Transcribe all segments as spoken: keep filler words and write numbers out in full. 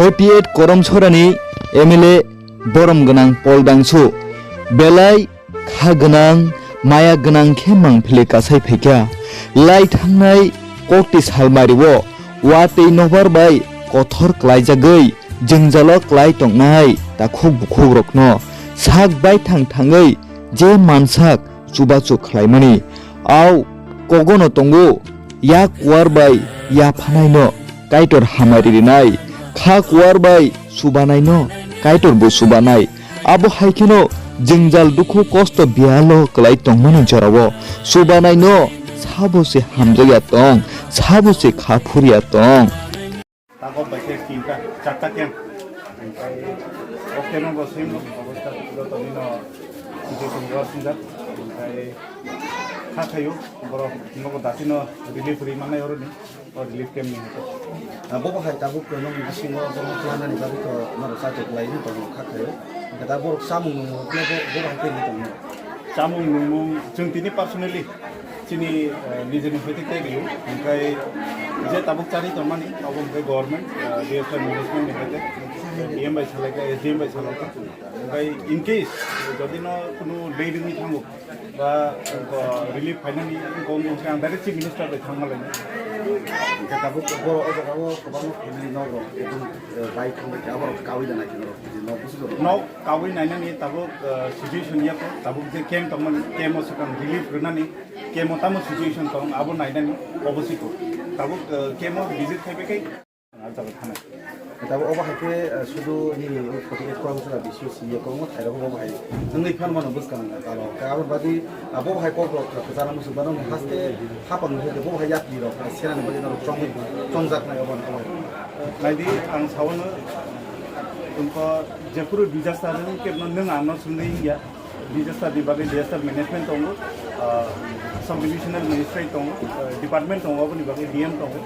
Forty eight Koromsorani M L A borom gwnang Pol Dangsu belai kha gwnang, maya gwnang khe mangphili kasai phaikha. Lai thangnai kokti salmario watwi nobar bai kothor klaijagwi jwngjalo klai tongnai takhuk bukhukrokno sak baithang thangwi je mansak chubachu khlaimani, au kogono tongo, yak kuar bai yaphanaino Kaitor hamari rinai, kha kuar bai chubanaino Kaitor bo chubanai. Abo hai kheno jwngjal dukhu kosto biyalo kwlai tongmani jorao chubanaino sabo se hamjakya tong, sabo se kha phurya tong. Tabok bai khe tinta, charta camp. Omo bo same obostha joto dino situation o singjak. Kha khayo borok nogo datino relief ri mannai oroni. O relief camp ni hwnkhe. Ah, bobo hai tabuk nwng bisingo borok planani bagwi to norok chatok lai wngwi tongo kha khaio. Hwnkhe da borok chamung nungmung khe bo, bobo hai khe wngwi tongo. Chamung nungmung chwng tini personally chini, eh, nijini hoite khe rio. Hwnkhe je tabuk chari tongmani abo hwnkhe government, eh, D S Y management ni hoite D M bai salaikha, S D M bai salaikha. Hwnkhe in case jodi no kunu late wngwi thango, ba, o, relief phainani wngkha, wngkha khe ang direct Chief Minister bai thangma lainai. Hwnkhe tabuk borok o jaga o kwbangma family nok rok ekdom, eh, bai thangbai khe aborok kaui da naikhe norok je nok busu jorok. Nok kaui nainani tabuk, eh, situation ya to, tabuk je camp tongmani, camp o swkang relief rwnani, camp o tamo situation tong abo nainani obo siko. Tabuk, eh, camp o visit khaibai khe. Tabuk obo hai khe, eh, sudu nini forty eight Koromsora B C O C E kwbangma thairok obo hai wngwi phan mano bwskang talo. Khe abo badi, ah, bo hai kok rok kwcharo muchung mano haste hapang ni bo hai yapri rok senani bagwi norok chongwi chongjak nai obo. Naidi ang sawano wngkha jephuru disaster wng khe nwng ano swngwi wngya. Disaster ni bagwi disaster management tongo, ah, sub divisional ministry tongo, ah, department tongo, oboni bagwi D M tongo.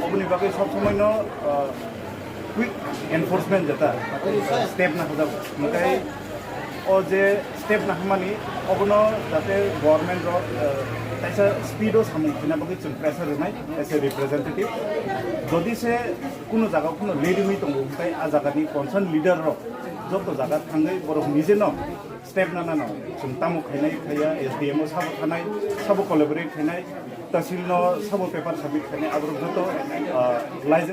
Oboni bagwi sob somoi no, ah, quick enforcement jeta step na hajak. Hwnkhe o je step na hamani obono jate government rok, ah, kaisa speed o samung khina bagwi chwng pressure rwnai as a representative. Jodi se kuno jaga kuno late wngwi tongo, hwnkhe a jaga ni concern leader rok joto jaga thangwi borok nije no step nana no, chwng tamo khainai khaiya, S D M o sabo thanai, sabo collaborate khainai, tahsil no sabo paper submit khainai, aborok joto, ah, license